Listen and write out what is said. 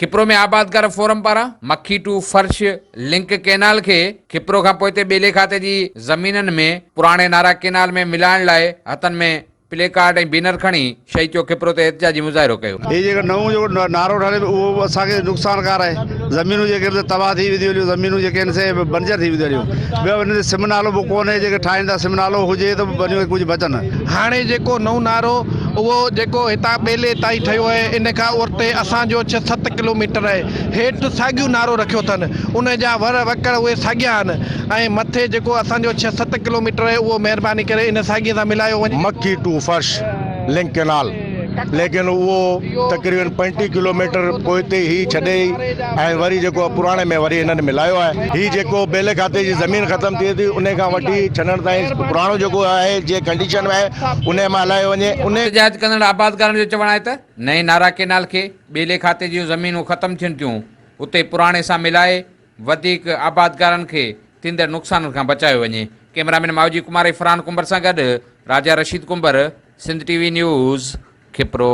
کپرو ۾ آبادگار فورم پاران مکي ٽو فرش لنڪ ڪئنال کي کپرو کان پوئتي ٻيلي کاتي جي زمينن ۾ پراڻي نارا ڪئنال ۾ ملائڻ لاء هٿن ۾ پلي ڪارڊ ۽ بينر کڻي شهيد چوڪ کپرو تي احتجاجي مظاهرو ڪيو. هي جيڪو نئون جيڪو نارو ٺهري پيو اهو به اسان کي نقصانڪار آهي. زمينون جيڪي آهن سي تباهه ٿي وينديون هليون زمينون جيڪي آهن سي بنجر ٿي وينديون هليون. ٻيو ان تي سم نالو به ڪونهي جيڪي ٺاهين ٿا سم نالو هجي ته ٻنيون ڪجهه بچن. هاڻي جيڪو نئون نارو اهو جيڪو هتان ٻيلي تائين ٺهيو آهي ان کان اورتي اسان جو ڇهه ست ڪلوميٽر آهي هيٺ ساڳيو نارو رکيو اٿن ان جا ور وڪڙ اهي ساڳيا آهن ۽ مٿي جيڪو اسان جو ڇهه ست ڪلوميٽر آهي اهو مهرباني ڪري ان ساڳي سان ملايو وڃي. مکي ٽو فرش لنڪ ڪئنال ليڪن اهو تقريبن 35 ڪلوميٽر پوئتي هي ڇڏي ۽ وري جيڪو پراڻي ۾ وري هنن ملايو آهي هي جيڪو ٻيلي کاتي جي زمين ختم ٿئي ٿي انهي کان وٺي ڇڏڻ تائين پراڻو جيڪو آهي جنهن ڪنڊيشن ۾ آهي انهي مان هلايو وڃي انهي احتجاج ڪندڙ آبادگارن جو چوڻ آهي ته نئين نارا ڪئنال کي ٻيلي کاتي جون زمينون ختم ٿين ٿيون اتي پراڻي سان ملائي وڌيڪ آبادگارن کي ٿيندڙ نقصانن کان بچايو وڃي. ڪئميرا مين ماوجي ڪمار ۽ فرحان ڪنڀر سان گڏ Raja Rasheed Kumbhar, Sindh T V news, Khipro.